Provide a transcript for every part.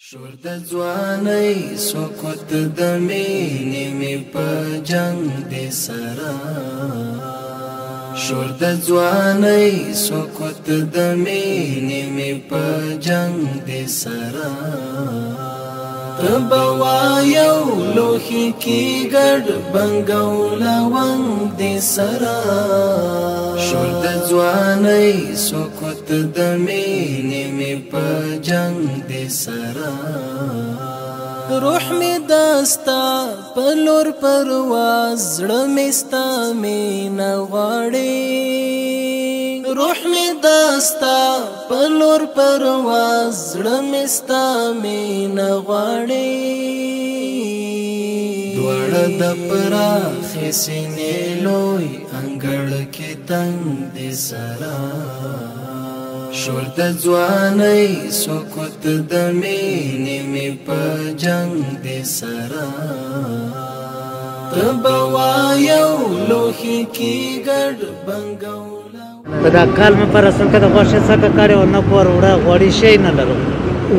شور د ځوانۍ سکوت د مینې مې په جنگ دې سره، شور د ځوانۍ سکوت د مینې مې په جنگ دې سره. ته وایو لوخي کې ګډ بنګولا ونګ دې سره، شور د ځوانۍ سکوت د مینې مې په جنگ دې سره. روح می دستا په لور پرواز، زړه می ستا مینه غواړي. روح می دستا په لور پرواز، زړه می ستا مینه غواړي. دوړه د پراخې سینې لوی انګړ کې تنگ دې سره، شور د ځوانۍ سکوت د مینې مې په جنگ دې سره. ته به وایو لوښي کې ګډ بنګولا. په دا کال مې پر اصل کې د غوښې څکه کړې او نه کور وړه غوړي شی نه لرم.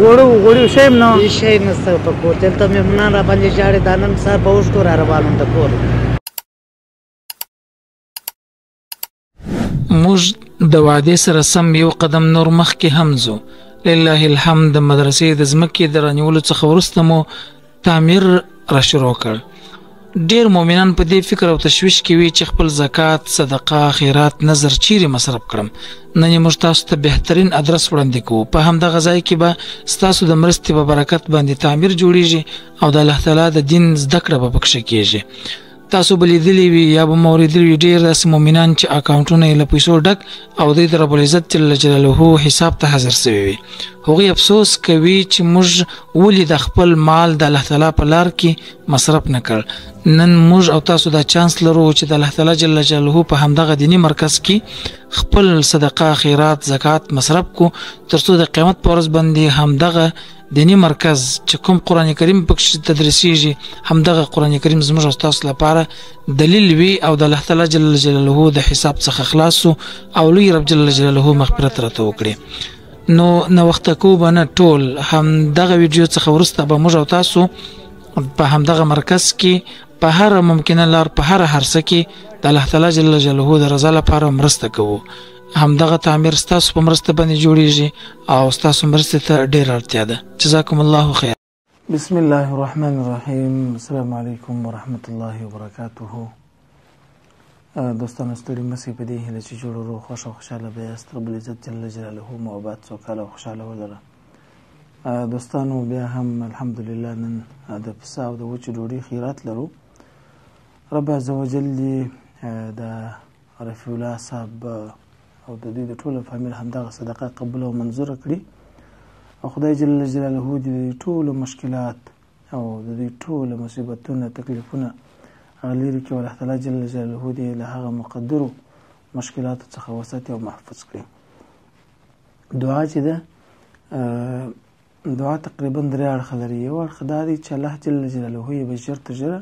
غوړو شی هم نه، هېڅ شی نشته په کور. دلته مېلمنان را باندې ژاړي. دا نن سهار په اوښکو را روان وم د کور. موږ د وعدې سره سم یو قدم نور مخکې هم ځو. لله الحمد د مدرسې د ځمکې د رانیولو څخه وروسته مو تعمیر را شروع کړ. ډیر مؤمنان په دې فکر او تشویش کې وي چې خپل زکات، صدقه، خیرات، نذر چیرې مصرف کړم. نن یې موږ تاسو ته بهترین ادرس وړاندې کوو. په همدغه ځای کې به ستاسو د مرستې په برکت باندې تعمیر جوړیږي او د الله تعالی د دین زده کړه به پکښې کیږي. تاسو به لیدلي وي یا به مو اورېدلي وي ډېر داسې مؤمنان چې اکاونټونه یې له پیسو ډک او دوی د رب العزت جل جلاله حساب ته حاضر سوي وي. هغوی افسوس کوي چې موږ ولې د خپل مال د الله تعالی په لار کې مصرف نه کړ. نن موږ او تاسو دا چانس لرو چې د الله تعالی جل جلاله په همدغه دیني مرکز کې خپل صدقه، خیرات، زکات مصرف کو، ترڅو د قیامت په ورځ باندې همدغه دیني مرکز چې کوم قرآن کریم پکښې تدریسیږي، همدغه قرآن کریم زموږ او ستاسو لپاره دلیل وي او د الله تعالی جل جلاله د حساب څخه خلاص سو او لوی رب جل جلاله مغفرت راته وکړي. نو نوښته کوو به نه ټول. همدغه ویډیو څخه وروسته به موږ او تاسو په همدغه مرکز کې په هره ممکنه لار، په هره هرڅه کې د الله تعالی جل جلاله د رضا لپاره مرسته کوو. همدغه تعمیر ستاسو په مرسته باندې جوړیږي او ستاسو مرستې ته ډېره اړتیا ده. جزاکم الله خیر. بسم الله الرحمن الرحیم. السلام علیکم ورحمت الله وبرکاته. دوستانو ستړي مه سئ، په دې هیله چې جوړ روغ، خوښ او خوشحاله به یاست. رب العزت جل جلاله مو اباد، سوکاله او خوشحاله ولره. دوستانو بیا هم الحمدلله نن د پسه او د وچې ډوډۍ خیرات لرو. رب عز وجل دې د رفیع الله صاحب او د دوی د ټولو فامیل همدغه صدقه قبول او منظوره کړي، او خدای جل جلاله دې د دوی ټولو مشکلات او د دوی ټولو مصیبتونه، تکلیفونه هغه لیرې کړي، او الله تعالی جل جلاله دې له هغه مقدرو مشکلاتو څخه وساتي او محفوظ کړي. دعا چې ده، دعا تقریبا درې اړخه لري. یو اړخ دا دی چې الله جل جلاله یې به ژر تر ژره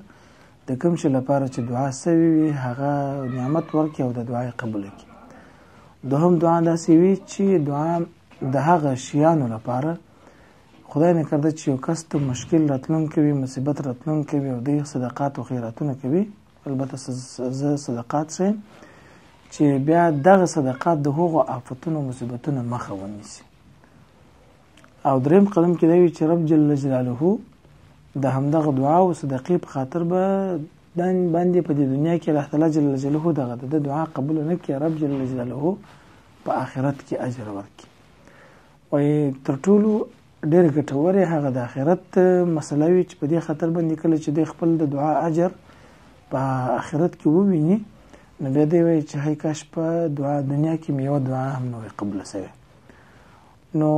د کوم شي لپاره چې دعا سوې وي هغه نعمت ورکړي او د دعا یې قبوله کړي. دوهم دعا داسې وي چې دعا د هغه شیانو لپاره خدای نه کرده چې یو کس ته مشکل راتلونکی وي، مصیبت راتلونکی وي او دوی صدقات او خیراتونه کوي. البته زه صدقات ښیم چې بیا دغه صدقات د هغو آفتونو مصیبتونو مخه ونیسي. او دریم قدم کې دا وي چې رب جل جلاله د همدغه دعا او صدقې په خاطر به باندې په دې دنیا کې الله تعالی جل جلاله دغه د دعا قبول نه کړي، رب جل جلاله په آخرت کې اجر ورکړي. وایي تر ټولو ډېر ګټور یې هغه د آخرت مسله وي چې په دې خاطر باندې کله چې دی خپل د دعا اجر په آخرت کې وویني، نو بیا دی وایي چې هی کاش په دعا دنیا کې مې یوه دعا هم نه وای قبوله سوې. نو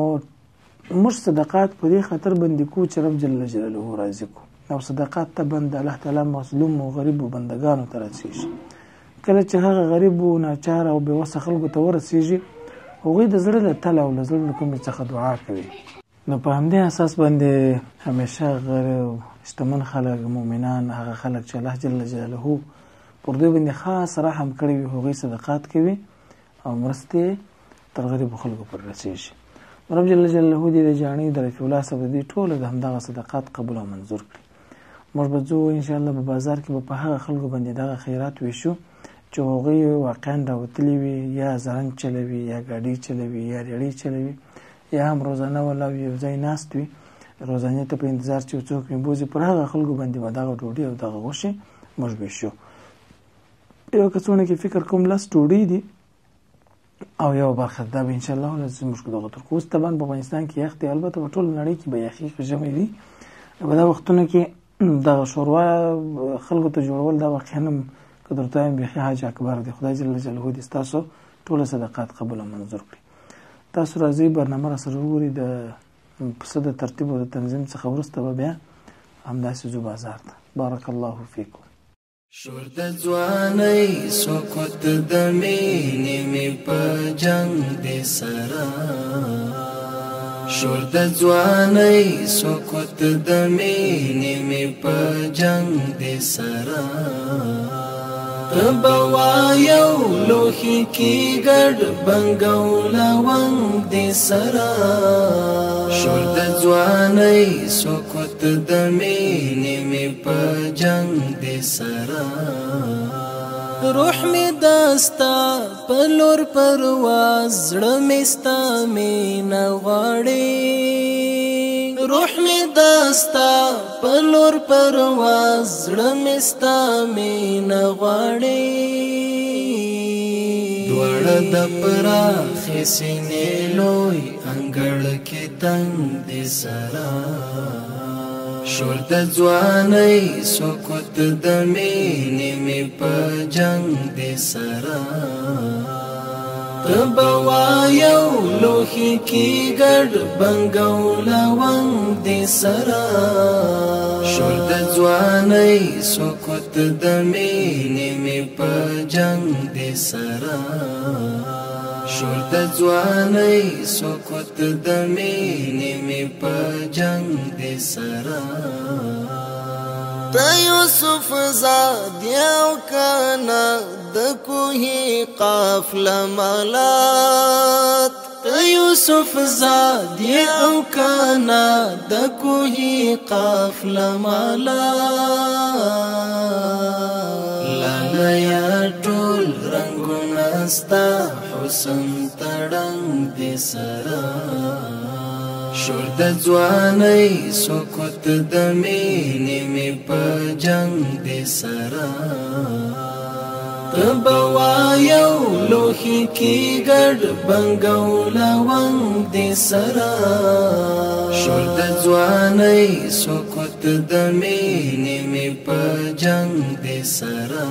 موږ صدقات په دې خاطر باندې کوو چې رب جل جلاله راضي کړو، او صدقات طبعا د الله تعالی مظلوم او غریبو بندګانو ته رسېږي. کله چې هغه غریبو، ناچاره او بېوسه خلکو ته ورسېږي، هغوی د زړه له تله او له زړه له کومې څخه دعا کوي. نو په همدې اساس باندې همیشه غریب، شتمن خلک، مؤمنان، هغه خلک چې الله جل جلاله پر دوی باندې خاص رحم کړی وي، هغوی صدقات کوي او مرستې تر غریبو خلکو پورې رسېږي. رب جل جلاله دې د جاڼې د رفیع الله صاحب د دې ټولو د همدغه صدقات قبول او منظور کړي. موږ به ځو انشاءالله په بازار کې به په هغه خلکو باندې دغه خیرات ویشو چې هغوی واقعا راوتلي وي، یا زرنج چلوي، یا ګاډۍ چلوي، یا ریړۍ چلوي، یا هم روزانه ولا یو ځای ناست وي، روزانې ته په انتظار چې څوک مې بوځي. پر هغه خلکو باندې به دغه ډوډۍ او دغه غوښې موږ ویشو. یو کڅوڼه کې فکر کوم 10 ډوډۍ دي او یوه برخه دا به انشاءالله زموږ دغه تر اوس طبعا په افغانستان کې یخ دی، البته په ټوله نړۍ کې به یخي ژمی دی. په دا وختونو کې دغه شوروا خلکو ته جوړول دا واقعا هم که درته وایم بیخي حاج اکبر دی. خدای جل جلاله دې ستاسو ټوله صدقات قبول او منظور کړي. تاسو راځئ برنامه راسره وګورئ. د پسه د ترتیب او د تنظیم څخه وروسته به بیا همداسې ځو بازار ته. بارک الله فیکم. شور د ځوانۍ سکوت د مینې مې په جنګ دې سره، شور د ځوانۍ سکوت د مینې مې په جنګ دې سره. ته به وایو لوښي کې ګډ بنګ او لونګ دې سره، شور د ځوانۍ سکوت د مینې مې په جنګ دې سره. روح مې دستا په لور پرواز، زړه مې ستا مینه غواړي، روح مې دستا په لور پرواز، زړه مې ستا مینه غواړي. دواړه د پراخې سینې لوی انګړ کې تنګ دې سره، شور د ځوانۍ سکوت د مینې مې په جنګ دې سره. ته به وایو لوښي کې ګډ بنګ او لونګ دې سره، شور د ځوانۍ سکوت د مینې مې په جنګ دې سره، شور د ځوانۍ سکوت د مینې مې په جنګ دې سره. ته یوسف زاد یو کنه د کوهي قافله مالات، ته یوسف زاد یو کنه د کوهي قافله مالات. لاله ټول رنگونه ستا حسن تړنګ دې سره، شور د ځوانۍ سکوت د مینې مې په جنګ دې سره. ته به وایو لوښي کې ګډ بنګ او لونګ دې سره، شور د ځوانۍ سکوت د مینې مې په جنګ دې سره،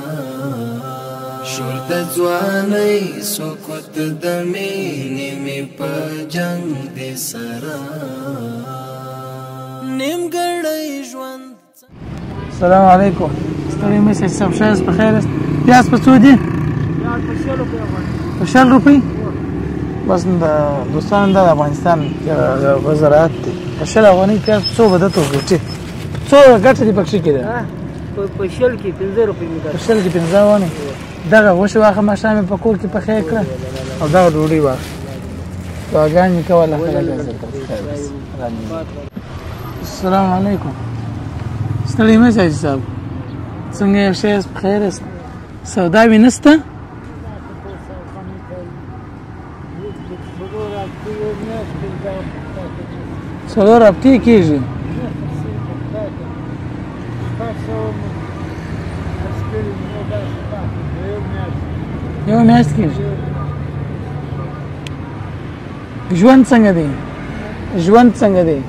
شور د ځوانۍ سکوت د مینې مې په جنګ دې سره. نیمګړی ژوند. السلام علیکم. ستړي مه شئ صاحب، ښه یاست؟ په خیر یاست؟ پیاز په څو دي؟ په 20 روپۍ. بس د دوستان د افغانستان زراعت دی. په 20 افغانۍ پیاز څو به درته وګټي؟ څو ګټه دې پکښې کې ده؟ په 20 کې 5 روپۍ مې په 20 کې 5 افغانۍ. دغه غوښې واخله، ماښام مې په کور کې پخې کړه او دغه ډوډۍ واخله. دعاګانې کوه، الله تعالی دې اجر درکړي. السلام علیکم. ستړي مه شئ صاحب، څنګه یې؟ ښه یاست؟ په خیر یاست؟ سودا وي نشته؟ څلور هفتې کېږي. یو میاشت کېږي. ژوند څنګه دی؟ ژوند څنګه دی؟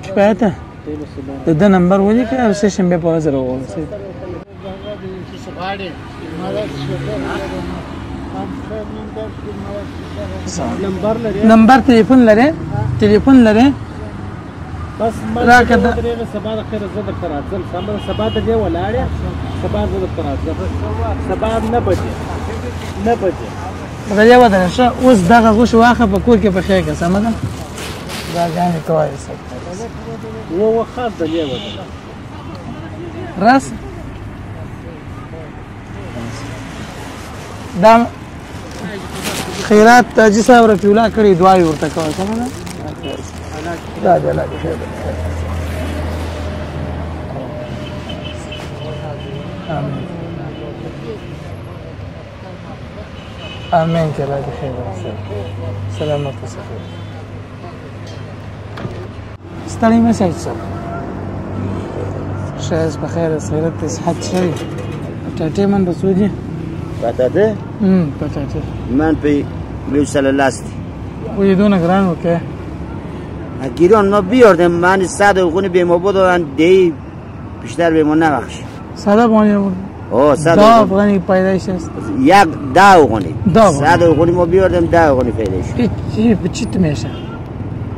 کفایته د ده نمبر ولیکه او سه شنبې په ورځ راوورسېد. نمبر تلیفون لرې؟ تلیفون لرې؟ بس راکه د سبا د خیره زه درته راځم. سبا د دې ولاړ یم، سبا زه درته راځم. سبا نه بجې، نه بجې. غلې ودره. ښه، اوس دغه غوښې واخله، په کور کې پخې کړه. سمه ده؟ دعاګانې کوه و خاص د لیوه راس دا خیرات حاجي صاحب رفیع الله کړې، دعا یې ورته کوه. سمه ده؟ دا دی، الله دې خیر درکړي. آمین آمین، چې الله دې خیر درکړي. سلامت اوسه. ستړی مه شئ صاحب. ښه یاست؟ په خیر یاست؟ خیرت دی؟ صحت ښه دی؟ پټاټې من به څو دي؟ پټاټې؟ پټاټې من په یو سل لس دی. وی دونه ګران وکې؟ گیران ما بیاردم، من 100 افغانی به ما دادن، دی بیشتر به ما نبخش. 100 افغانی؟ آه، 100 ده افغانی پیدایش است. یک 10 افغانی. 10 افغانی. 100 افغانی ما بیاردم، 10 افغانی پیدایش. چی به چی میشه؟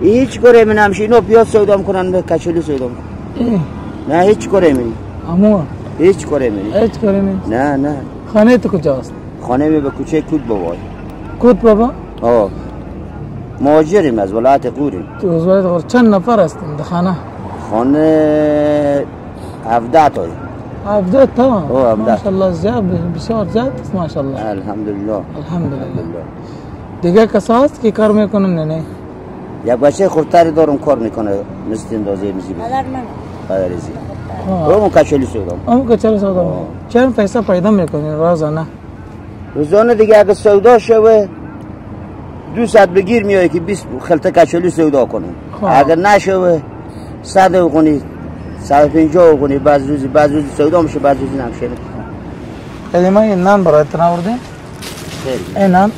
هیچ کاری من نمیشه. اینو پیاز سودا میکنن، به کچالو سودا میکنن. نه هیچ کاری من. امو هیچ کاری من. هیچ کاری من. نه نه. خانه تو کجاست؟ خانه می به کوچه کود بابا. کود بابا؟ آه. مهاجریم، از ولایت قوریم. تو از ولایت قور. چند نفر هستیم در خانه؟ خانه 17 تا. 17 تا؟ آه، 17. ماشاءالله زیاد، بسیار زیاد است ماشاءالله. الحمدلله. الحمدلله. دیگه کسا هست که کار میکنن؟ نه نه. یک بچه خردتری دارم کار میکنه، مثل اندازه میزی. پدر من. پدر زی. اون کچالی سودا. اون کچالی سودا. چند پیسه پیدا میکنین روزانه؟ روزانه دیگه اگه سودا شوه 2 ساعت بگیر میای که 20 خلطه کچالی سودا کنم. اگر نشوه 100 افغانی، 150 افغانی، بعض روزی بعض روزی سودا میشه، بعض روزی نمیشه. کلمه این نان برایتون آوردیم؟ خیر. این نان،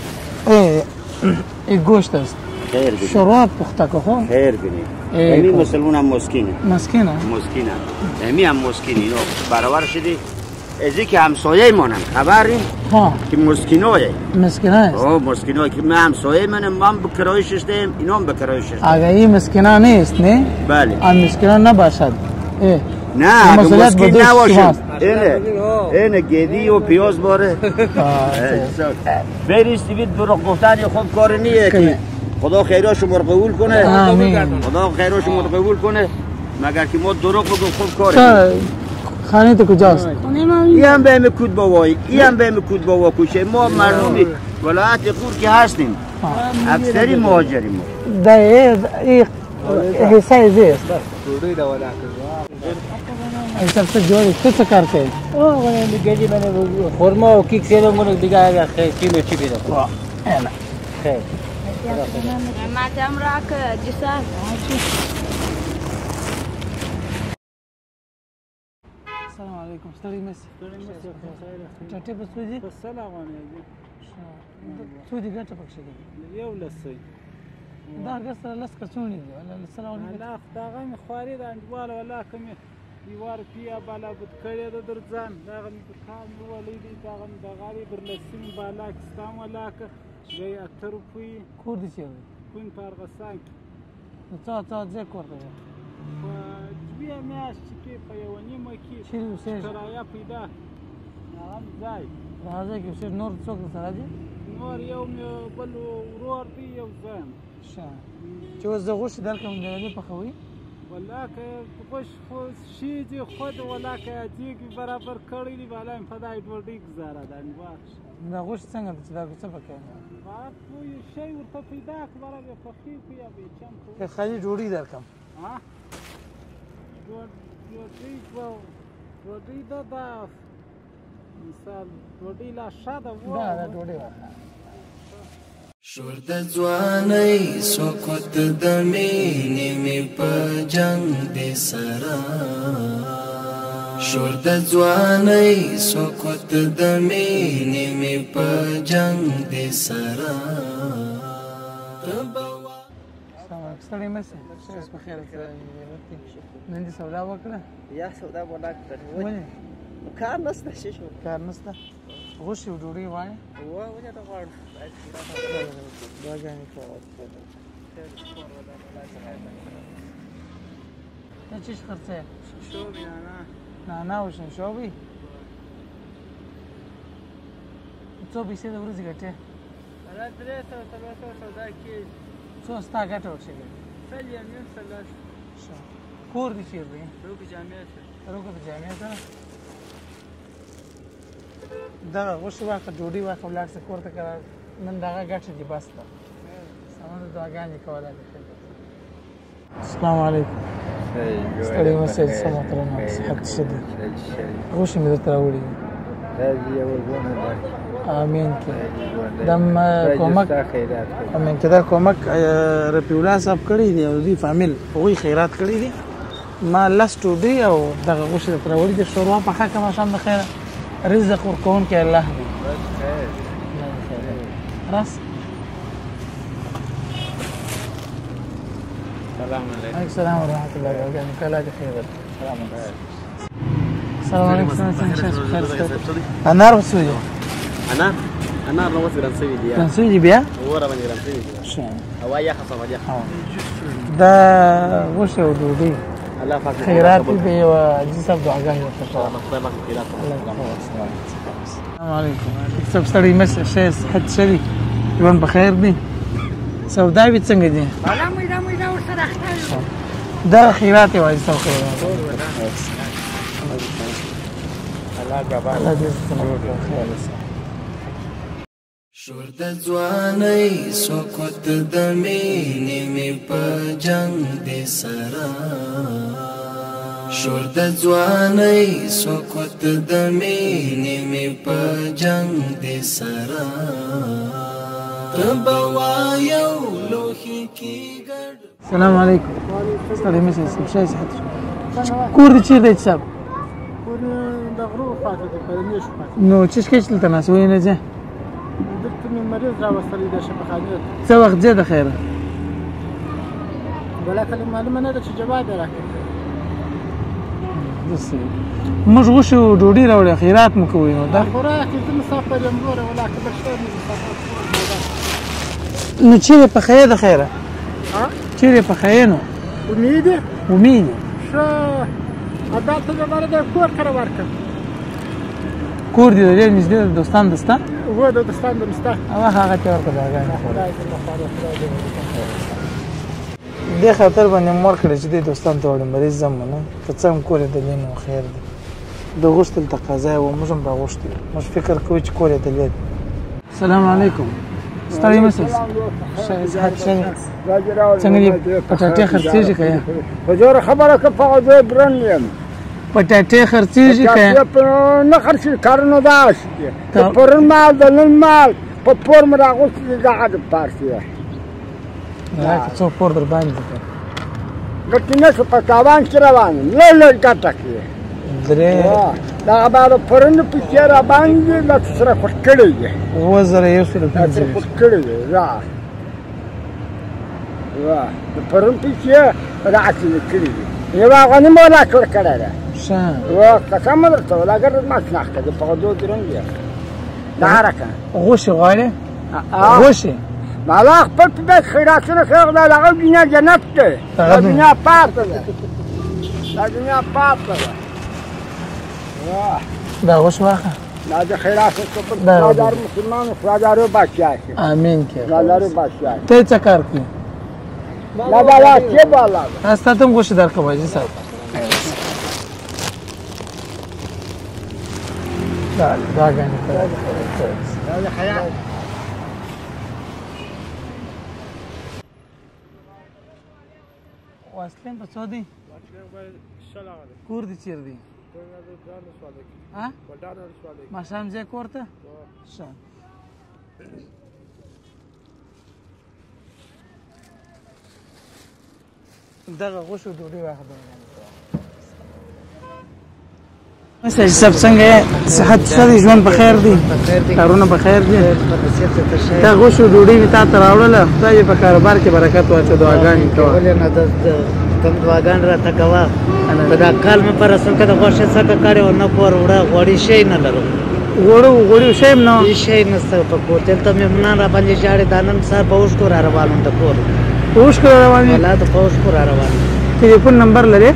این گوشت است. خیر کنی. شورا پخته که خو؟ خیر کنی. امی مسلمان هم مسکینه. مسکینه؟ مسکینه. امی هم مسکینه. اینو برابر شدی. از اینکه همسایه مانم خبریم که مسکینایه. مسکینه است. آه مسکینای که من همسایه منم، من به کرایه ششتم، اینا هم به کرایه ششتم. اگه این مسکینا نیست نه؟ بله. آن مسکینا نباشد. نه اگه مسکین نباشد. اینه اینه گدی و پیاز باره. بریستی بید دروغ گفتن خود کار نیه که خدا خیرا شما رو قبول کنه. آمین. خدا خیرا شما رو قبول کنه. مگر که ما دروغ بگیم خود کاره. خانه تو کجاست؟ این هم به کود بابایی، این هم به کود بابا کوچه. ما مردمی ولایت قور که هستیم، اکثری مهاجریم. ده این حصه زیست. ای سب څه جوړ ته څه کار کوي؟ ګدی باندې خرما او کیک سره مونږ دیګه خیر کیلو چی پیدا. نه خیر. ما تم راک جسار. السلام علیکم. ستړي مه شئ. ټټې په څو دي؟ په سل افغانۍ دي. څو دي ګټه پکښې دي؟ یو لس دی. دا هرګه سره لس کڅوڼې دي، ولا سل افغانۍ. الله دغه مې خواري ده انډیواله، والله که مې یوه روپیا بالا بود کړې ده در ځان، دغه مې په کال مې وولی دی، دغه مې د غاړې در لسي مې بالا کې ستا هم ولاکه بیا یې 8 روپۍ. کور دې چېرې دی؟ کوین په ارغستان کې. نو څه ځای کور ته دی؟ په 2 میاشتې کې، په 1.5 کې چېرې اوسېږې؟ کرایه پیدا هغه هم ځای. په هغه ځای کې اوسېږې. نور څوک درسره دي؟ نور یو مې بل ورور دی، یو زه یم. ښه، چې اوس زه غوښې درکړم دې پخوي؟ والله که غوښې خو ښې دي، خود والله که دیګ مې برابر کړی دی، والله مې په دای ډوډۍ ګزاره ده. دا غوښې څنګه ده چې دا څه پکې؟ یو شی ورته پیدا کړه، والله بیا پخې کړو یا به یې چم کړو. که خالي ډوډۍ درکړم. ډوډۍ ډوډۍ ده، دا مثال ډوډۍ لا ښه ده. دا ډوډۍ واخله. شور د ځوانۍ سکوت د مینې مې په جنګ دې سره. شور د ځوانۍ سکوت د مینې مې په جنګ دې سره. ستړی مه شئ. په خیر. نن دې سودا وکړه؟ یا سودا مو نه کړه. ولې؟ کار نشته. څه شو؟ کار نشته. غوښې او ډوډۍ غواړې؟ ولې نه غواړم. دعاګانې کوه. ته څه شي خرڅوې؟ شوبې نعنا. نعنا او شمشوبې. څو پیسې د ورځې ګټې؟ 300 400 سودا کېږي. څو ستا ګټه ورکړي؟ کور دې چېرې دی؟ روکه د جامع ته. دغه غوښې واخله، ډوډۍ واخله، ولاړ شه کور ته. که نن دغه ګټه دې بس ده. سمه ده، دعاګانې کوله. السلام علیکم. ستړي مه شئ، محترمه، صحت ښه دی؟ غوښې مې درته راوړي دي. امین کې دم کومک، امین کې دا کومک رفیع الله صاحب کړی دی او دوی فامیل هغوی خیرات کړی دی. ما لس ډوډۍ او دغه غوښې درته راوړي دي. ښوروا پخه که ماښام د خیره. رزق ورکوونکی الله دی. راس. السلام علیکم. السلام ورحمة الله وبرکاته. کله دې خیر درکړي. السلام علیکم. السلام علیکم. څنګه انار څه دي؟ انار انار نو اوس ګران شوي دي. ګران شوي دي بیا؟ هو را باندې ګران شوي دي. ښه. هوا یخه سوه یخه. دا غوښه او ډوډۍ الله پاک خیرات دې یو حاجي صاحب دعاګانې ورته کوه. خدای پاک خیرات. السلام علیکم. صاحب ستړي مه شئ، صحت ښه دی؟ ژوند په خیر دی؟ سوداوې څنګه دي؟ دا خیرات یې حاجي صاحب، خیرات. الله دې خیر. شور د ځوانۍ سکوت د مینې مې په جنګ دې سره، شور د ځوانۍ سکوت د مینې مې په جنګ دې سره، ته به وایو لوښي کې ګډ. السلام علیکم. ستړي مه شئ، صاحب، ښه صحت. کور دې چېرې دی صاحب؟ کور د غرو خواته دی، په میشو خواته. نو چې ښه دلته ناست ولې نه ځې؟ دلته مې مریض راوستلی دی شفاخانې ته. څه وخت ځې د خیره؟ ولا کله معلومه نه ده چې جواب یې راکړي. داسې موږ غوښې او ډوډۍ راوړې، خیرات مو کوئ. نو دا خوراک زه مسافر یم وروره، ولا که بل شی مې مسافر. نو چېرې پخوې د خیره؟ چېرې پخوې نو؟ امید امید. ښه ادا ته لپاره د کور کره ورکړم. کور دې ډېر نږدې ده، دوستان د ستا؟ هو د دوستان د ستا. او هغه ته ورکړه دعاګانې. خدای دې مخاره، خدای دې دې خاطر باندې مې ورکړې چې دې دوستان ته وړم، مریض ځم نه که څه هم کور یې دلې نو خیر دی. د غوښتل تقاضا یې وه، موږ هم راغوښتي، موږ فکر کوو چې کور یې دلې دی. السلام علیکم. ستړي مه شئ، صحت ښه دی؟ څنګه دي؟ پټاټې خرڅېږي که یا؟ په زوره خبره که په زه ګران یم. پټاټې خرڅېږي که نه خرڅېږي؟ کارونه داسې دي، د پرون مال د نن مال په پور مې راغوښتي دي، دغه د پارسي راکړه څو پور در باندې دی. ګټې نه شو، په تاوان کې روان یم، لږ لږ ګټه کې درې دغه به د پرون پیسې را باندې له سره خوښ کړی دي. 7125 خوښ کړی دی. را د پرون پیسې راکې کړي دي، یوه افغاني مو لا کړ کړی دی. ښه قسم مې درته ویل، اګر ما شناخته دی په دوه درنګ دی دا راکړه. غوښې غواړې؟ غوښې مالا خپل په بیت خیراتونه کوي، خدای هغه دنیا جنت دی، دا دنیا پاته ده، دا دنیا پاته ده. دا غوښه واخله. دا د خیرات څخه خدای دار مسلمان، خدای دارو بچیا شي. امین کې خدای دارو بچیا شي. ته څه کار کوې؟ لا دا لا چې بالا ستا ته هم غوښې درکوم حاجي صاحب. دا دعاګانې کوه. دا د خیرات واسلین په څو دی؟ کور دې چېرې دی؟ ماښام ځې کور ته؟ ښه. دغه غوښه ډوډۍ واخله. صاحب څنګه یې؟ صحت ښه دی؟ ژوند په خیر دی؟ کارونه په خیر دي؟ دا غوښه ډوډۍ مې تا ته راوړله، خدای دې په کاروبار کې برکت واچوه، دعاګانې کوه. ولې نه تم دعاګانې راته کوه. په دا کال مې په رسول کې د غوښې څکه کړې او نه کور وړه غوړي شی نه لرم. غوړي شی هم نه؟ هېڅ شی نشته په کور. دلته مېلمنان را باندې ژاړي، دا نن سهار په اوښکو را روان وم د کور. په اوښکو را روان یې؟ ولا د په اوښکو را روان یم. ټلیفون نمبر لرې؟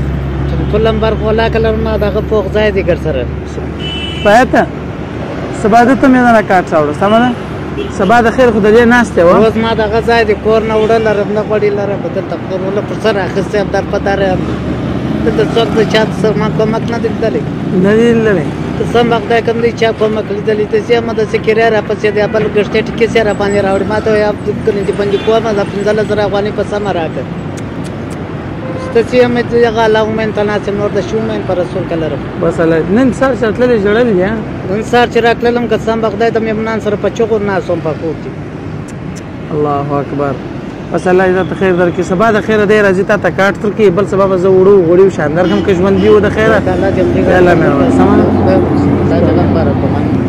ټلیفون نمبر خو ولاکه لرم، دغه پوخ ځای دی ګرسره. پایته سبا ده ته مې نه کارت راوړه، سمه ده؟ سبا د خیر خو د دې ناستې وه. اوس ما دغه ځای د کور نه وړه لرم، نه غوړي لرم، دلته کور وله پر سر اخیستی یم، در په در یم. دلته څوک د چا سره ما کومک نه دی لیدلی. نه دی لیدلی؟ قسم به خدای کوم دی چا کومک لیدلی. داسې یم داسې کرایه راپسې دی، بل ګشتې ټکسې راباندې راوړي. ما ته وایي کله چې بندي کوم دا 15,000 افغانۍ په سمه راکړه. داسې یم چې هغه الله ومین ته ناست یم، نور د شي ومین په رسول که لرم. بس الله. نن سهار چې راتللې ژړل دي؟ نن سهار چې راتللم قسم به خدای ته مېمنان سره په چغو ناست وم په کور کې. الله اکبر. بس الله دې درته خیر درکړي. سبا د خیره دی راځي تا ته کارت درکړي، بل سبا به زه وړو غوړي شان درکړم که ژوندي و د خیره. الله دې الله مهربان. سمه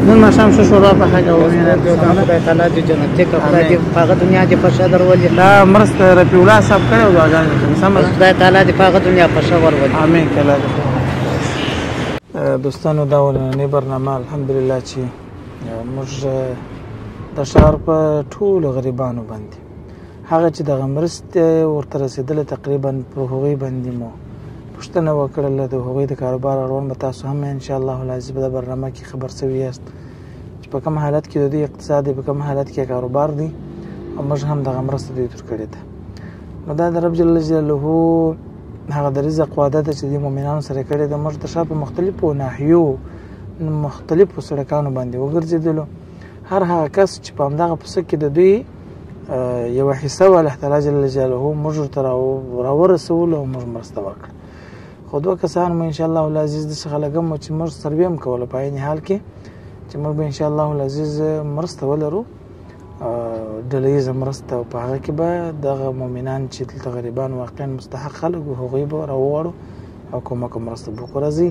نن ماښام ښه شوروا پخه کوه. خدای تعالی دې جنتي کړه، خدای دې په هغه دنیا دې په ښه درولي. دا مرسته رفیع الله صاحب کړې او دعاګانې کوي. سمه ده؟ خدای تعالی دې په هغه دنیا په ښه ورولي. امین. که الله دې. دوستانو دا وه نننۍ برنامه. الحمدلله چې موږ د ښار په ټولو غریبانو باندې هغه چې دغه مرستې ورته رسېدلې تقریبا پر هغوی باندې مو پوښتنه وکړله. د هغوی د کاروبار اړوند به تاسو هم ان شاء الله العزیز په دا برنامه کې خبر سوي یاست چې په کوم حالت کې د دوی اقتصاد دی، په کوم حالت کې کاروبار دی، او موږ هم دغه مرسته دوی تر کړې ده. نو دا د رب جل جلاله هغه د رزق وعده ده چې د مؤمنانو سره کړې ده. موږ د ښار په مختلفو ناحیو مختلفو سړکانو باندې وګرځېدلو. هر هغه کس چې په همدغه پسه کې د دوی یوه حصه وه، الله تعالی جل جلاله موږ ورته راورسولو او موږ مرسته وکړه. خو دوه کسان مو ان شاء الله العزیز داسې خلک هم وو چې موږ سروې هم کوله په عین حال کې چې موږ به ان شاء الله العزیز مرسته ولرو، ډله ییزه مرسته، او په هغه کې به دغه مؤمنان چې دلته غریبان واقعا مستحق خلک وو هغوی به راوغواړو او کومک او مرسته به وکړو. راځئ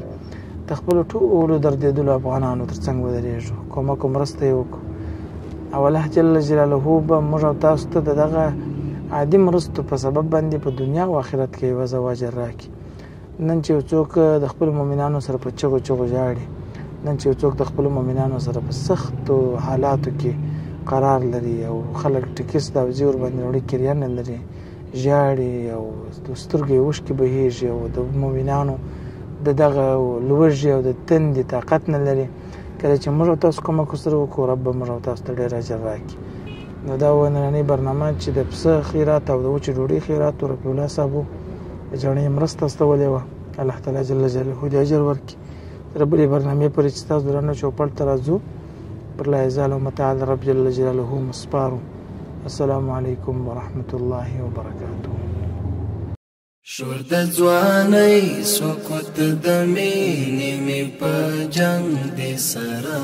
د خپلو ټولو دردېدلو افغانانو تر څنګ ودرېږو، کومک او مرسته یې وکړو، او الله جل جلاله به موږ او تاسو ته د دغه عادي مرستو په سبب باندې په دنیا او آخرت کې عوض او اجر راکړي. نن چې یو څوک د خپلو مؤمنانو سره په چغو چغو ژاړي، نن چې یو څوک د خپلو مؤمنانو سره په سختو حالاتو کې قرار لري او خلک ټکس د اوزې ورباندې وړي، کریه نه لري، ژاړي او د سترګو یې اوښکې بهیږي او د مؤمنانو د دغه لوږې او د تندې طاقت نه لري، کله چې موږ او تاسو کومک ورسره وکړو رب به موږ او تاسو ته ډېر اجر راکړي. نو دا وه نننۍ برنامه چې د پسه خیرات او د وچې ډوډۍ خیرات رفیع الله صاحب د جڼې مرسته استولې وه. الله تعالی جل جلاله دې اجر ورکړي. تر بلې برنامې پورې چې ستاسو درنو چوپړ ته راځو، پر لا یزال متعال رب جل جلاله مو سپارو. السلام علیکم ورحمة الله وبرکاته. شور د ځوانۍ سکوت د مینې مې په جنګ دې سره.